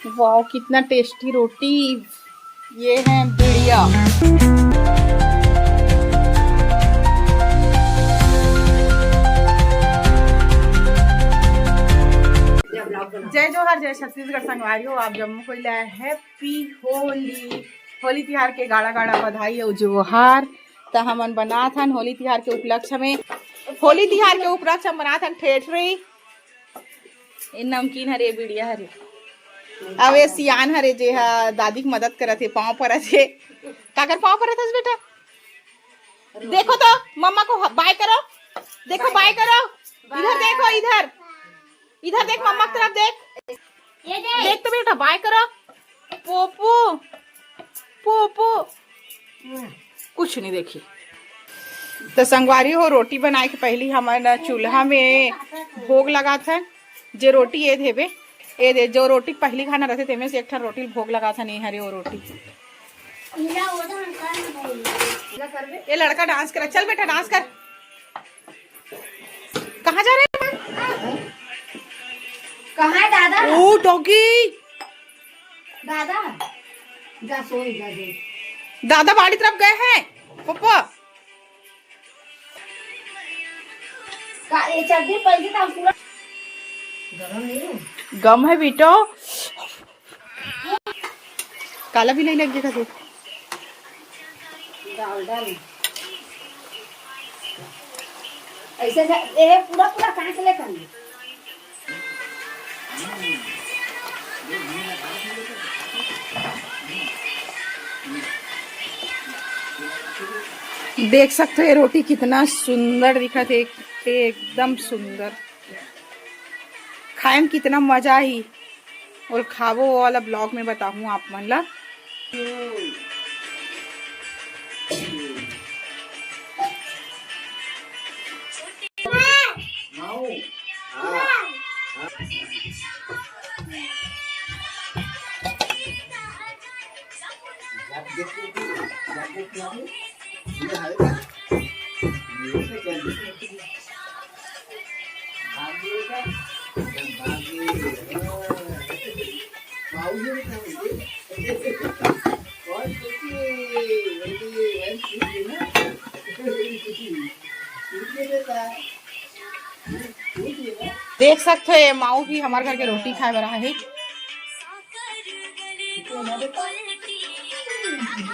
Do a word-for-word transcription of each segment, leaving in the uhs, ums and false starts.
Wow, कितना tasty रोटी। ये है बिड़िया। जय जोहार, जय छत्तीसगढ़ संगवारी हो। आप जम्मो कोई ला हैप्पी होली, होली तिहार के गाड़ा गाड़ा बधाई अउ जोहार। त हमन बनात हन होली तिहार के उपलक्ष्य में, होली तिहार के उपलक्ष्य में बनात हन ठेठरी। ए नमकीन हरे, बिड़िया हरे। अब ये सियान हरे, जे हा दादी के मदद करत हे, पाँव परत हे। काकर पाँव परत हस बेटा? देखो तो, मम्मा को बाय करो। देखो, बाय करो। इधर देखो, इधर। इधर देख, मम्मा की तरफ देख। ये देख। देख तो बेटा, बाय करो। Poopó, Poopó. कुछ नहीं देखी। तो संगवारी हो, रोटी बनाए के पहली हमन चूल्हा में भोग लगात हन। जे रोटी ये देबे, ये दे, जो रोटी पहली खाना रहथे, तेमे से एक ठन रोटी भोग लगात हन। ये हरे वो रोटी। ये लड़का डांस कर, चल बेटा, डांस कर। कहाँ जा रहे हैं? कहाँ है दादा? ओ डॉगी। दादा, जा सोई, जा सोई। दादा बाड़ी तरफ गए हैं, पप्पा। का, ये चड्डी पहन के तो हम पूरा गरम नहीं हूँ। गम है बेटा। काला भी नहीं लग गया था। डाल, डाल। ऐसे जा, ये पूरा, पूरा काट ले कर। देख सकते हो, ये रोटी कितना सुंदर दिखत हे, एकदम सुंदर। खाए में कितना मजा आही। ओल खाबो, वो वाला ब्लॉग में बताहूँ आप मन ला। देख सकते हो, ये माऊ भी हमारे घर के रोटी खाए बर आहे।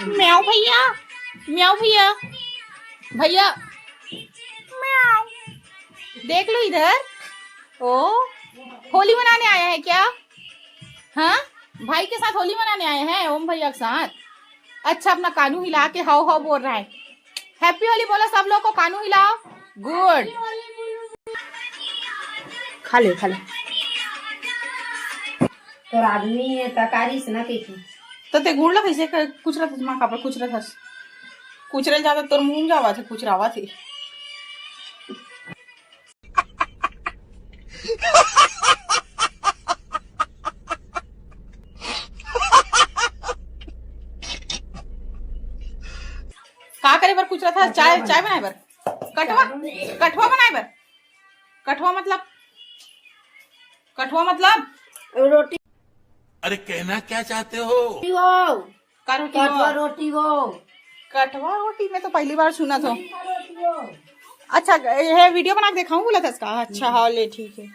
म्याऊ भैया, म्याऊ भैया, भैया, म्याऊ। देख लो इधर, ओ, होली मनाने आया है क्या? हाँ, भाई के साथ होली मनाने आए हैं, ओम भैया के साथ। अच्छा, अपना कानू हिला के हाव हाव बोल रहा है। हैप्पी होली बोलो सब लोग को, कानू हिलाओ। गुड। खा ले, खा ले। तोर आदमी है, तकारीस ना के की। तो ते गुड़ ला कैसे क-, कुचरत हस, माँ कापर कुचरत हस? कुचरल जाता, तोर मुंह जावा थे, कुचरावा थे। का करे बर कुचरत हस? चाय, चाय बनाए बर? कठवा, कठवा बनाए बर? कठवा मतलब, कठवा मतलब? रोटी। अरे, कहना क्या चाहते हो? वो। का रोटी कठवा वो? रोटी वो। कठवा रोटी मैं तो पहली बार सुना था। रोटी वो। अच्छा, ये वीडियो बना के दिखाऊं बोला था इसका? अच्छा, हाँ, ले, ठीक है।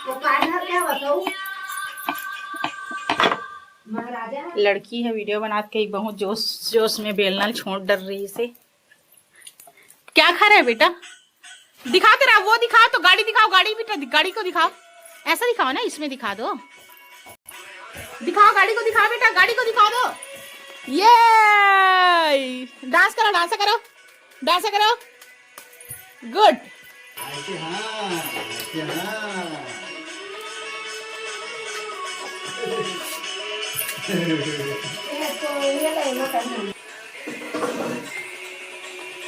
वो काढ़ा क्या बताऊं? महाराजा है। लड़की है, वीडियो बनात के बहुत जोश जोश में बेलना छोड़ डर रही से। क्या खा रहा है बेटा? दिखा तेरा, वो दिखा तो, गाड़ी दिखाओ, गाड़ी बेटा, गाड़ी को दिखाओ। ऐसा दिखाओ ना, इसमें दिखा दो। दिखाओ गाड़ी को, दिखाओ बेटा, गाड़ी को दिखा दो। ये डांस करो, डांस करो, डांस करो। गुड। ऐसे हाँ, ऐसे हाँ।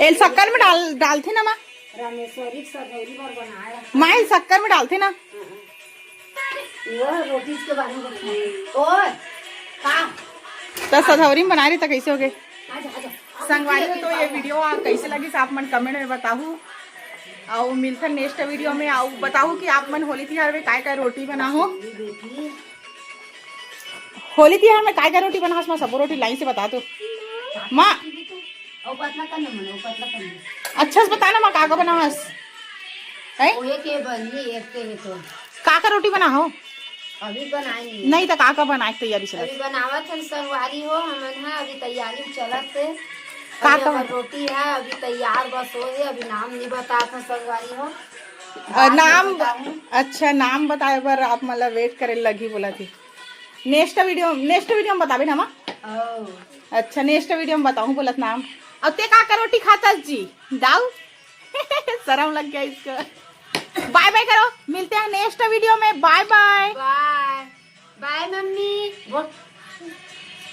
एल शक्कर में डाल, डालथे ना माँ। रामेश्वरी के सधौरी बर बनाए। माँ, एल शक्कर में डालथे ना। वो रोटी के बारे में बताए। ओए, का? त सधौरी में बनाए रहे त कैसे हो गए? आजा, आजा। संगवारी हो, तो ये वीडियो कैसे लगिस, आप मन कमेंट में बताहू। अउ मिलथन नेक्स्ट वीडियो में। अउ बताहू कि आप मन होली तिहार में काय काय रोटी बनाहो। होली तिहार में काय काय रोटी बनाहस माँ? सबो रोटी लाइन से बता तो माँ। अच्छा से बता ना माँ, का का बनाहस? हैं? ओहे के बनही, एक के हे तो। का का रोटी बनाहो? अभी बनाए नहीं। नहीं तो का का बनाए के तैयारी चलत? अभी बनावत हन संगवारी हो, हमन ह अभी तैयारी चलत हे। का अभी का हमर बन- रोटी है अभी तैयार, बस हो हे, अभी नाम नहीं बतात हन संगवारी हो। अ, बाद में नाम बताहूँ। अच्छा, नाम बताए बर आप मन ला वेट करे लगही बोला थी। नेक्स्ट वीडियो, नेक्स्ट वीडियो में बताबे ना माँ। ओ। अच्छा, नेक्स्ट वीडियो में बताहूँ बोलत नाम। अब ते का का रोटी खाथस जी? दाऊ। शर्म लग गया इसको। बाय बाय करो, मिलते हैं नेक्स्ट वीडियो में। बाय बाय। बाय बाय मम्मी। बोल।